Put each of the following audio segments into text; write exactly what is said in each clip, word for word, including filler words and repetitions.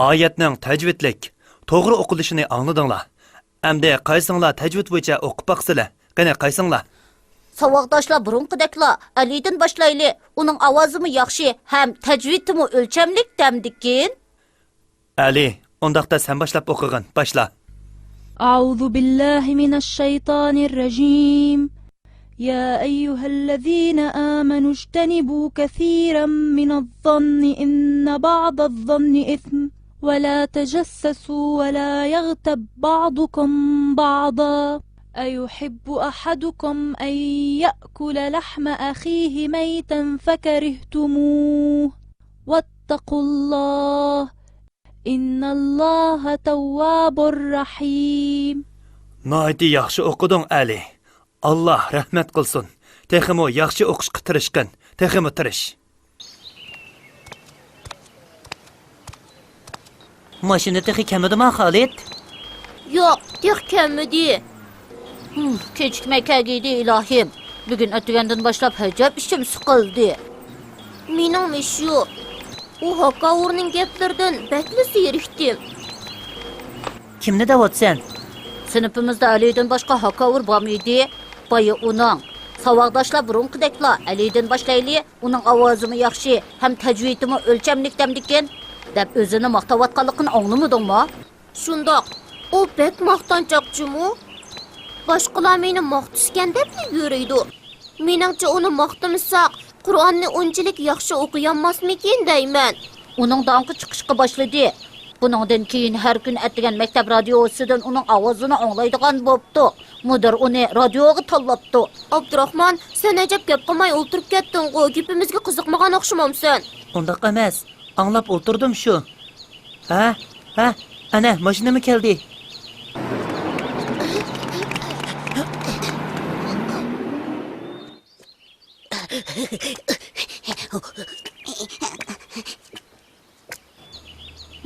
ئايەتنىڭ تەجۋىدلىك، توغرا ئوقۇلۇشىنى ئاڭلىدىڭلار. ئەمدى قايسىڭلار تەجۋىد بويىچە ئوقۇپ باقسىلە. قېنى، قايسىڭلار؟ ساۋاقداشلار، بۇرۇنقىدەكلا ئەلىدىن باشلايلى. ئۇنىڭ ئاۋازىمۇ ياخشى ھەم تەجۋىدىمۇ ئۆلچەملىك دەمدىكىن. ئەلى، ئۇنداقتا سەن باشلاپ ئوقۇغىن. باشلا. أعوذ بالله من الشيطان الرجيم. يا أيها الذين آمنوا اجتنبوا كثيرا من الظن إن بعض الظن إثم ولا تجسسوا ولا يغتب بعضكم بعضا أيحب أحدكم أن يأكل لحم أخيه ميتا فكرهتموه واتقوا الله إن الله تواب رحيم. ناھايىتى ياخشى ئوقۇدۇڭ، ئەلى. ئاللا رەھمەت قىلسۇن. تېخىمۇ ياخشى ئوقۇشقا تىرىشقىن. تېخىمۇ تىرىش. ماشىنا تېخى كەلمىدىما، خالىد؟ ياق، تېخى كەلمىدى. ھىم، كېچىكمەي كەلگىيدى، ئىلاھىم. بۈگۈن ئەتىگەندىن باشلاپ ئەجەب ئىچىم سىقىلدى. مېنىڭمۇ شۇ. ئۇ ھاكاۋۇرنىڭ گەپلىرىدىن بەكلا زېرىكتىم. كىمنى دەۋاتىسەن؟ سىنىپىمىزدا ئەلىدىن باشقا ھاكاۋۇر بارمىدى؟ بايا ئۇنىڭ، ساۋاقداشلار، بۇرۇنقىدەكلا ئەلىدىن باشلايلى، ئۇنىڭ ئاۋازىمۇ ياخشى ھەم تەجۋىدىمۇ ئۆلچەملىك دەمدىكىن، دەپ ئۆزىنى ماختاۋاتقانلىقىنى ئاڭلىمىدىڭمۇ؟ شۇنداق، ئۇ بەك ماختانچاق جۇمۇ. باشقىلار مېنى ماختىسىكەن دەپلا يۈرىدۇ. مېنىڭچە، ئۇنى ماختىمىساق، قۇرئاننى ئۇنچىلىك ياخشى ئوقۇيالماسمىكىن دەيمەن. ئۇنىڭ داڭقى چىقىشقا باشلىدى. بۇنىڭدىن كېيىن ھەر كۈن ئەتىگەن مەكتەپ رادىيوسىدىن ئۇنىڭ ئاۋازىنى ئاڭلايدىغان بوپتۇ. مۇدىر ئۇنى رادىيوغا تاللاپتۇ. ئابدۇراخمان، سەن ئەجەب گەپ قىلماي ئولتۇرۇپ كەتتىڭغۇ، گېپىمىزگە قىزىقمىغان ئوخشىمامسەن؟ ئۇنداق ئەمەس. ئاڭلاپ ئولتۇردۇم شۇ. ھە، ھە، ئەنە، ماشىنىمۇ كەلدى.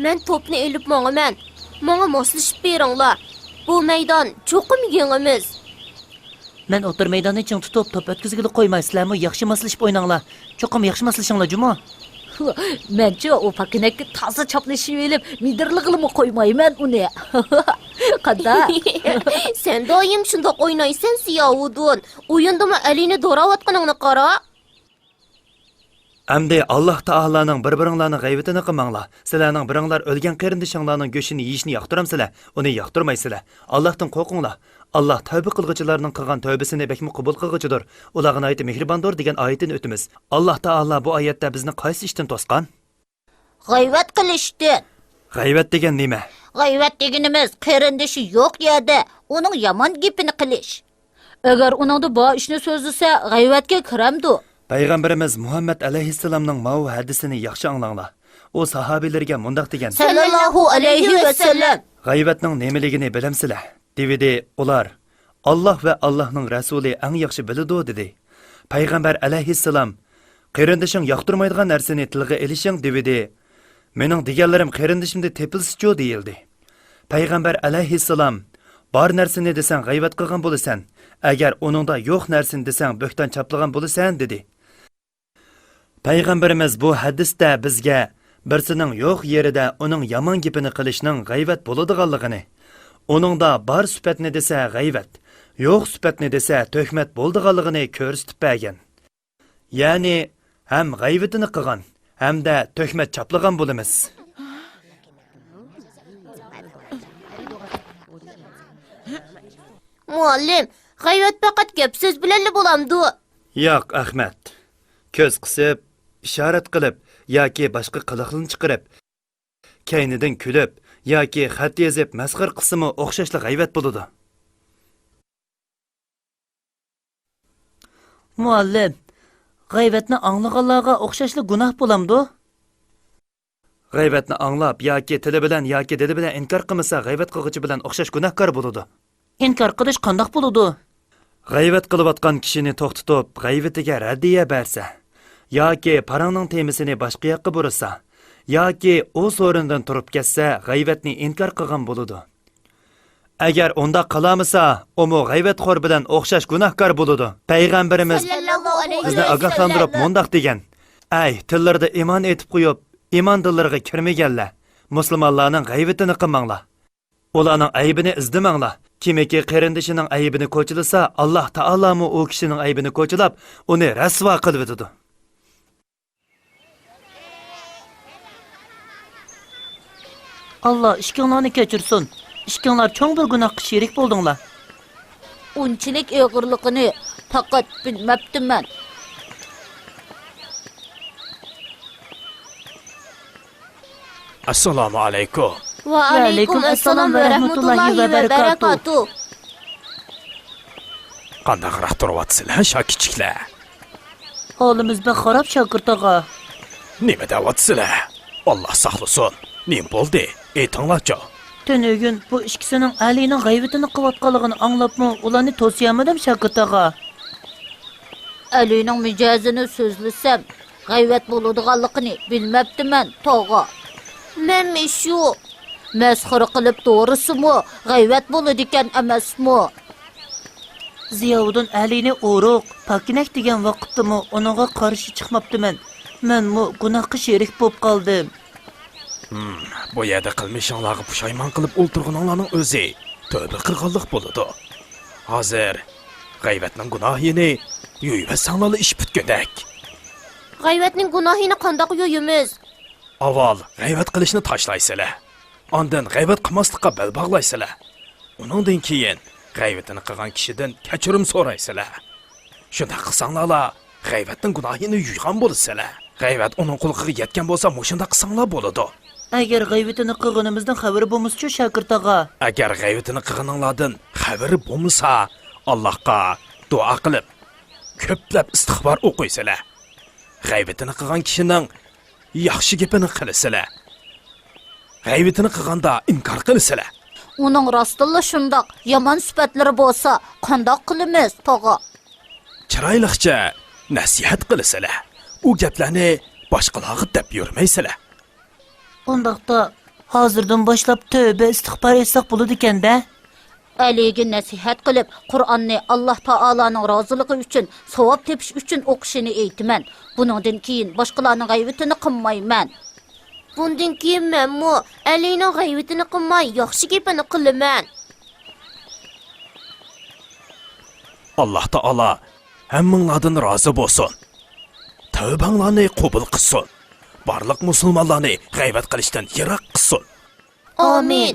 مەن توپنى ئېلىپ ماڭىمەن. ماڭا ماسلىشىپ بېرىڭلار. بۇ مەيدان چوقۇم يېڭىمىز. مەن ئوتتۇرا مەيداننى چىڭ تۇتۇپ، توپ ئۆتكۈزگىلى قويماي، سىلەرمۇ ياخشى ماسلىشىپ ئويناڭلار. چوقۇم ياخشى ماسلىشىڭلار جۇمۇ. مەنچۇ ئۇ پاكىنەككە تازا چاپلىشىۋېلىپ، مىدىرلىغىلىمۇ قويمايمەن ئۇنى. قانداق؟ سەن دائىم شۇنداق ئوينايسەن، زىياۋۇدۇن. ئويۇندىمۇ ئەلىنى دوراۋاتقىنىڭنى قارا. ئەمدى ئاللاھ تائالانىڭ بىر-بىرىڭلارنىڭ غەيۋىتىنى قىلماڭلار. سىلەرنىڭ بىرىڭلار ئۆلگەن قېرىندىشىڭلارنىڭ گۆشىنى يېيىشنى ياقتۇرامسىلەر؟ ئۇنى ياقتۇرمايسىلەر. ئاللاھتىن قورقۇڭلار. ئاللاھ تەۋبە قىلغۇچىلارنىڭ قىلغان تەۋبىسىنى بەكمۇ قوبۇل قىلغۇچىدۇر. ئۇلارغا ناھايىتى مېھرىباندۇر دېگەن ئايىتىنى ئۆتىمىز. ئاللاھ تائالا بۇ ئايەتتە بىزنى قايسى ئىشتىن توسقان؟ غەيۋەت قىلىشتىن. غەيۋەت دېگەن نېمە؟ غەيۋەت دېگىنىمىز قېرىندىشى يوق يەردە ئۇنىڭ يامان گېپىنى قىلىش. ئەگەر ئۇنىڭدا بار ئىشنى سۆزلىسە، غەيۋەتكە كىرەمدۇ؟ پەيغەمبىرىمىز مۇھەممەد ئەلەيھىسسالامنىڭ ماۋۇ ھەدىسىنى ياخشى ئاڭلاڭلار. ئۇ ساھابىلىرىگە مۇنداق دېگەن. سەللەللاھۇ ئەلەيھى ۋەسەللەم. غەيۋەتنىڭ نېمىلىكىنى بىلەمسىلەر؟ دېۋىدى ئۇلار. ئاللاھ ۋە ئاللاھنىڭ رەسۇلى ئەڭ ياخشى بىلىدۇ، دېدى. پەيغەمبەر ئەلەيھىسسالام، قېرىندىشىڭ ياقتۇرمايدىغان نەرسىنى تىلغا ئېلىشىڭ، دېۋىدى. مېنىڭ دېگەنلىرىم قېرىندىشىمدا تېپىلسىچۇ، دېيىلدى. پەيغەمبەر ئەلەيھىسسالام، بار نەرسىنى دېسەڭ غەيۋەت قىلغان بولىسەن، ئەگەر ئۇنىڭدا يوق نەرسىنى دېسەڭ بۆھتان چاپلىغان بولىسەن، دېدى. پەيغەمبىرىمىز بۇ ھەدىستە بىزگە بىرسىنىڭ يوق يېرىدە ئۇنىڭ يامان گېپىنى قىلىشنىڭ غەيۋەت بولىدىغانلىقىنى، ئۇنىڭدا بار سۈپەتنى دېسە غەيۋەت، يوق سۈپەتنى دېسە تۆھمەت بولىدىغانلىقىنى كۆرسىتىپ بەرگەن. يەنى ھەم غەيۋىتىنى قىلغان، ھەمدە تۆھمەت چاپلىغان بولىمىز. مۇئەللىم، غەيۋەت پەقەت گەپ سۆز بىلەنلا بولامدۇ؟ ياق، ئەخمەت. كۆز قىسىپ، ئىشارەت قىلىپ ياكى باشقا قىلىقلىرىنى چىقىرىپ، كەينىدىن كۈلۈپ ياكى خەت يېزىپ مەسخىرە قىلسىمۇ ئوخشاشلا غەيۋەت بولىدۇ. مۇئەللىم، غەيۋەتنى ئاڭلىغانلارغا ئوخشاشلا گۇناھ بولامدۇ؟ غەيۋەتنى ئاڭلاپ ياكى تىلى بىلەن ياكى دىلى بىلەن ئىنكار قىلمىسا، غەيۋەت قىلغۇچى بىلەن ئوخشاش گۇناھكار بولىدۇ. ئىنكار قىلىش قانداق بولىدۇ؟ غەيۋەت قىلىۋاتقان كىشىنى توختىتىپ، غەيۋىتىگە رەددىيە بەرسە، ياكى پاراڭنىڭ تېمىسىنى باشقا ياققا بۇرىسا، ياكى ئۇ سورۇندىن تۇرۇپ كەتسە، غەيۋەتنى ئىنكار قىلغان بولىدۇ. ئەگەر ئۇنداق قىلالمىسا، ئۇمۇ غەيۋەتخور بىلەن ئوخشاش گۇناھكار بولىدۇ. پەيغەمبىرىمىز سەللەللاھۇ ئەلەيھى بىزنى ۋەسەللەم ئاگاھلاندۇرۇپ مۇنداق دېگەن: ئەي، تىللىرىدا ئىمان ئېيتىپ قويۇپ، ئىمان دىللىرىغا كىرمىگەنلەر! مۇسۇلمانلارنىڭ غەيۋىتىنى قىلماڭلار. ئۇلارنىڭ ئەيىبىنى ئىزدىمەڭلار. كىمكى قېرىندىشىنىڭ ئەيىبىنى كوچىلىسا، ئاللاھ تائالامۇ ئۇ كىشىنىڭ ئەيىبىنى كوچىلاپ، ئۇنى رەسۋا قىلىۋېتىدۇ. ئاللاھ ئىككىڭلارنى كەچۈرسۇن. ئىككىڭلار چوڭ بىر گۇناھقا شېرىك بولدۇڭلار. ئۇنچىلىك ئېغىرلىقىنى پەقەت بىلمەپتىمەن. ئەسسالامۇ ئەلەيكۇم. ۋەئەلەيكۇم ئەسسالام ۋە رەھمەتۇللاھى ۋە بەرىكاتۇھ. قانداقراق تۇرۇۋاتىسىلەر شا كىچىكلەر؟ ھالىمىز بەك خاراب شاكىرت ئاغا. نېمە دەۋاتىسىلەر؟ ئاللاھ ساقلىسۇن. نېمە بولدى؟ ئېيتىڭلارچۇ. تۈنۈگۈن بۇ ئىككىسىنىڭ ئەلىنىڭ غەيۋىتىنى قىلىۋاتقانلىقىنى ئاڭلاپمۇ ئۇلارنى توسۇيالمىدىم شاكىرت ئاغا. ئەلىنىڭ مىجەزىنى سۆزلىسەم، غەيۋەت بولىدىغانلىقىنى بىلمەپتىمەن، تاغا. مەنمۇ شۇ. مەسخىرە قىلىپ تۇرسىمۇ، غەيۋەت بولىدىكەن ئەمەسمۇ؟ زىياۋۇدۇن ئەلىنى ئورۇق، پاكىنەك دېگەن ۋاقىتتىمۇ ئۇنىڭغا قارشى چىقماپتىمەن. مەنمۇ گۇناھقا شېرىك بولۇپ قالدىم. ھىم، بۇ يەردە قىلمىشىڭلارغا پۇشايمان قىلىپ ئولتۇرغىنىڭلارنىڭ ئۆزى تۆبە قىلغانلىق بولىدۇ. ھازىر غەيۋەتنىڭ گۇناھىنى يۇيۇۋەتسەڭلارلا ئىش پۈتكۈدەك. غەيۋەتنىڭ گۇناھىنى قانداق يۇيىمىز؟ ئاۋۋال غەيۋەت قىلىشنى تاشلايسىلەر. ئاندىن غەيۋەت قىلماسلىققا بەل باغلايسىلەر. ئۇنىڭدىن كېيىن غەيۋىتىنى قىلغان كىشىدىن كەچۈرۈم سورايسىلەر. شۇنداق قىلساڭلارلا غەيۋەتنىڭ گۇناھىنى يۇيغان بولىسىلەر. غەيۋەت ئۇنىڭ قۇلىقىغا يەتكەن بولسا، مۇشۇنداق قىلساڭلار بولىدۇ. ئەگەر غەيۋىتىنى قىلغىنىمىزدىن خەۋىرى بولمىسىچۇ، شاكىرت ئاغا؟ ئەگەر غەيۋىتىنى قىلغىنىڭلاردىن خەۋىرى بولمىسا، ئاللاھقا دۇئا قىلىپ، كۆپلەپ ئىستىغپار ئوقۇيسىلەر. غەيۋىتىنى قىلغان كىشىنىڭ ياخشى گېپىنى قىلىسىلەر. غەيۋىتىنى قىلغاندا ئىنكار قىلىسىلەر. ئۇنىڭ راستتىنلا شۇنداق يامان سۈپەتلىرى بولسا، قانداق قىلىمىز، تاغا؟ چىرايلىقچە نەسىھەت قىلىسىلەر. ئۇ گەپلەرنى باشقىلارغا دەپ يۈرمەيسىلەر. ئۇنداقتا، ھازىردىن باشلاپ تۆبە ئىستىغپار ئېيتساق بولىدىكەن-دە؟ ئەلىگە نەسىھەت قىلىپ، قۇرئاننى ئاللاھ تائالانىڭ رازىلىقى ئۈچۈن، ساۋاب تېپىش ئۈچۈن ئوقۇشىنى ئېيتىمەن. بۇنىڭدىن كېيىن باشقىلارنىڭ غەيۋىتىنى قىلمايمەن. بۇندىن كېيىن مەنمۇ ئەلىنىڭ غەيۋىتىنى قىلماي، ياخشى گېپىنى قىلىمەن. ئاللاھ تائالا ھەممىڭلاردىن رازى بولسۇن. تەۋبەڭلارنى قوبۇل قىلسۇن. بارلىق مۇسۇلمانلارنى غەيۋەت قىلىشتىن يىراق قىلسۇن. ئامىن.